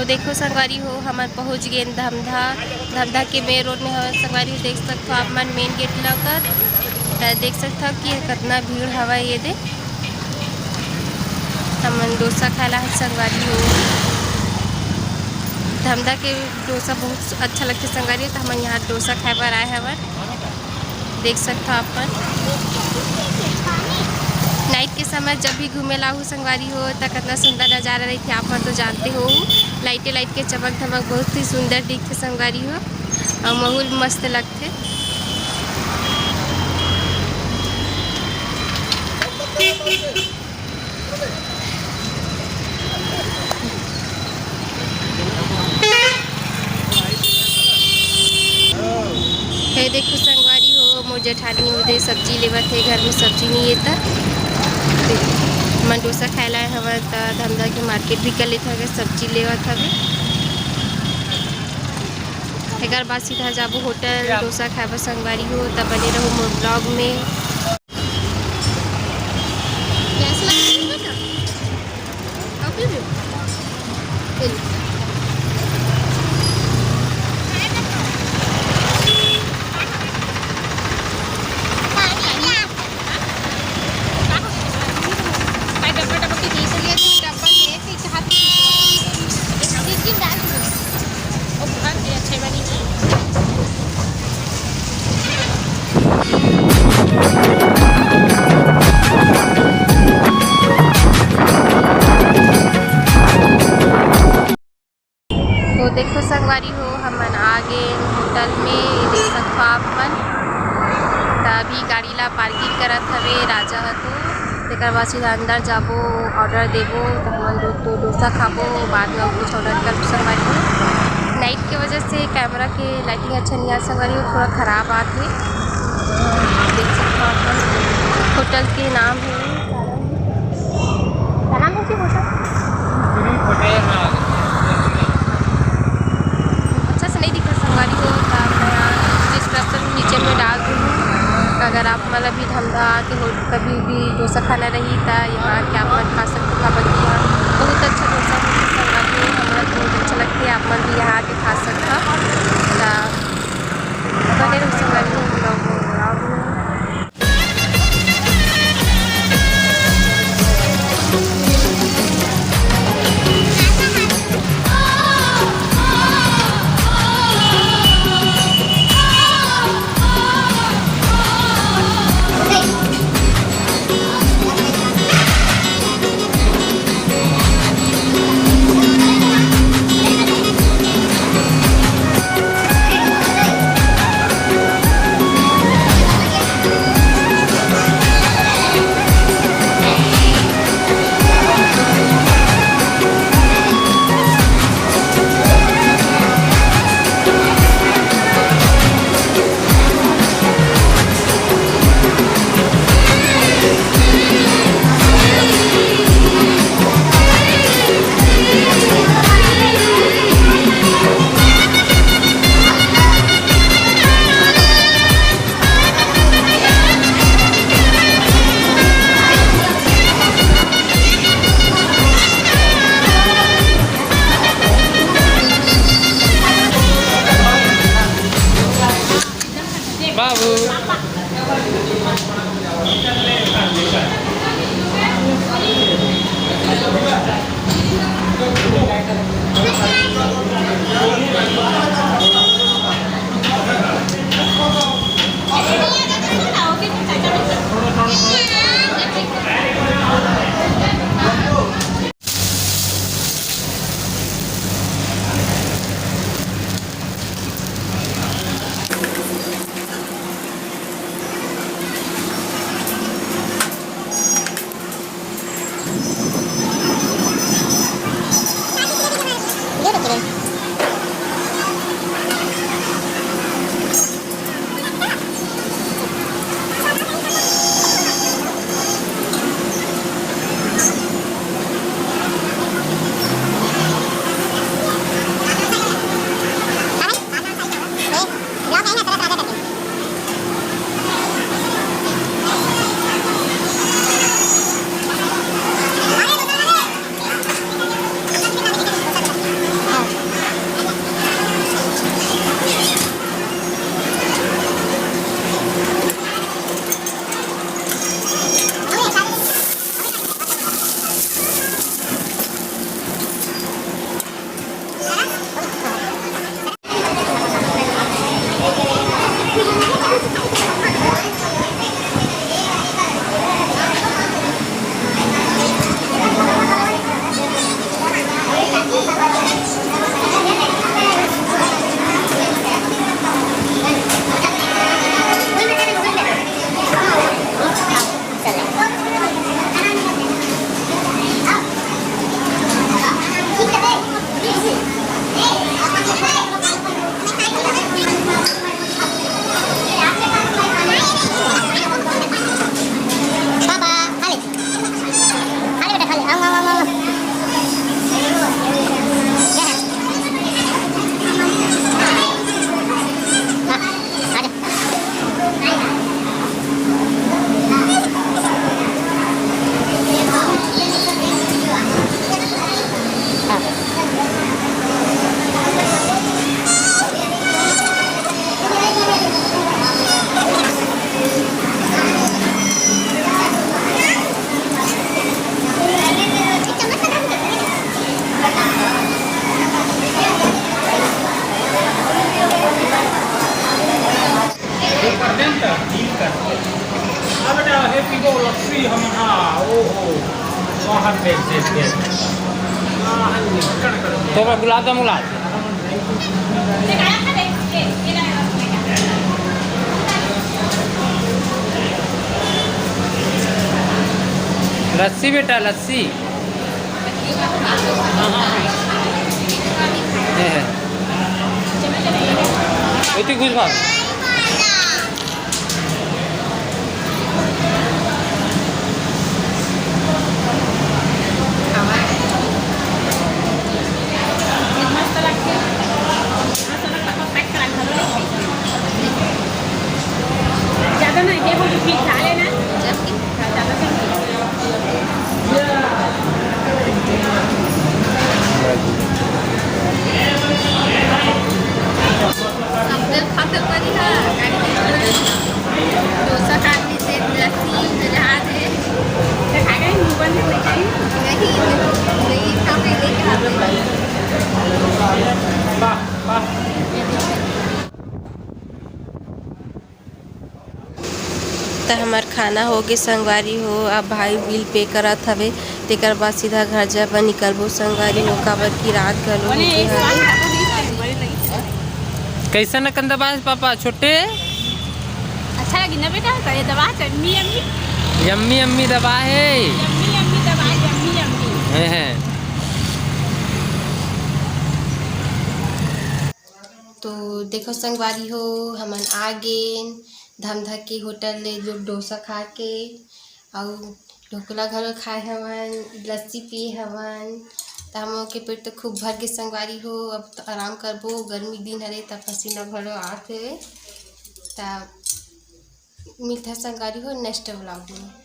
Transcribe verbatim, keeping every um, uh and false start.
देखो संगवारी हो, हमन पहुंच गेन धमधा। धमधा के मेन रोड में हवन संगवारी हो, देख सकथो आप मन मेन गेट लकर। त देख सकथो कि कतना भीड़ हवय ये दे। हमन डोसा खाए ला हन संगवारी हो। धमधा के डोसा बहुत अच्छा लगथे संगवारी हो, त हमन यहाँ डोसा खाए बर आए हवन। देख सकथो आप मन नाइट के समय जब भी घूमे ला आहू संगवारी हो, त कतना सुंदर नजारा रहिथे, आप मन तो जानते हो। लाइटे लाइट के चमक धमक बहुत ही सुंदर दिखथे संगवारी हो, अउ माहौल मस्त लगथे। हे देखो संगवारी हो, मोर जेठानी ओदे सब्जी लेवत हे, घर में सब्जी नहीं हे त। हमन डोसा खाए ला आए हवन त धमधा के मार्केट भी कर लेत हवे, सब्जी लेवत हवे। एकर बाद सीधा जाबो होटल डोसा खाए बर संगवारी हो, त बने रहो मोर ब्लॉग में। गैस लगा दे बेटा। अभी भी? चल। पानी आ गया। काय डब्बा डब्बा के जैसे लिए थे, डब्बा में एक ही हाथ में। एक, एक दिन डाल दो। ओ, बहुत ही अच्छे बनी थी। तो देखो संगवारी हो, हमन आ गे होटल में। ये देख सकथो आप मन, त अभी गाड़ी ला पार्किंग करत हवे राजा ह तो। तेकर बाद सीधा अंदर जाबो, ऑर्डर देबो, त हमन दो तो डोसा खाबो, बाद में अउ कुछ ऑर्डर करबो संगवारी हो। नाइट के वजह से कैमरा के लाइटिंग अच्छा नहीं आ संगवारी हो, थोड़ा खराब आत हे। देख सकथो आप मन, होटल के नाम हे का नाम हे जी होटल? अच्छा से नहीं दिखा संगवारी हो, त मैं डिस्क्रिप्शन नीचे में डाल दूँगी। अगर आप मन ला भी धमधा के हो, कभी भी डोसा खाना रही त यहाँ के आप मन खा सकते हो, काबर कि यहाँ बहुत अच्छा डोसा होथे संगवारी हो, हमरा तो बहुत अच्छा लगथे। आप मन भी यहाँ आके खा सकता। त बने रहो संगवारी हो, हम लोग अब बेटा, हे पीबो लस्सी हम, हाँ, ओ हो, वाह, देख, देख, देख। वाह, निकल कर दे। तो मैं गुलाब जामुन ला दे। लस्सी बेटा, लस्सी। हे, हे। ओती घुस भाग। ज्यादा ना, ये वो जो पीस खा लेना। हाँ, ज्यादा से समझल खातर बनी हा, गाड़ी के डोसा खा के से लस्सी जहाज है। तो खा गए, मुंह बंद कर लेते हैं। नहीं, नहीं खा, पहले खा। त हमर खाना होगे संगवारी हो। अब भाई बिल पे करत हवे, तेकर बाद सीधा घर जाए बर निकलबो संगवारी हो, काबर कि रात घलो होगे हवे। कैसन अकन दबा हे पापा छोटे? अच्छा लगी ना बेटा, तो ये दबा यम्मी यम्मी। यम्मी यम्मी दबा हे। यम्मी यम्मी दबा, यम्मी यम्मी। हैं, हैं। तो देखो संगवारी हो, हमन आ गेन धमधा के होटल ले जो डोसा खा के, अउ ढोकला घलो खाए हवन, लस्सी पिए हवन। त हमन के पेट तो खूब भर गे संगवारी हो। अब तो आराम करबो, गर्मी दिन हरे त पसीना घलो आत हे। त मिलथा संगवारी हो next vlog में।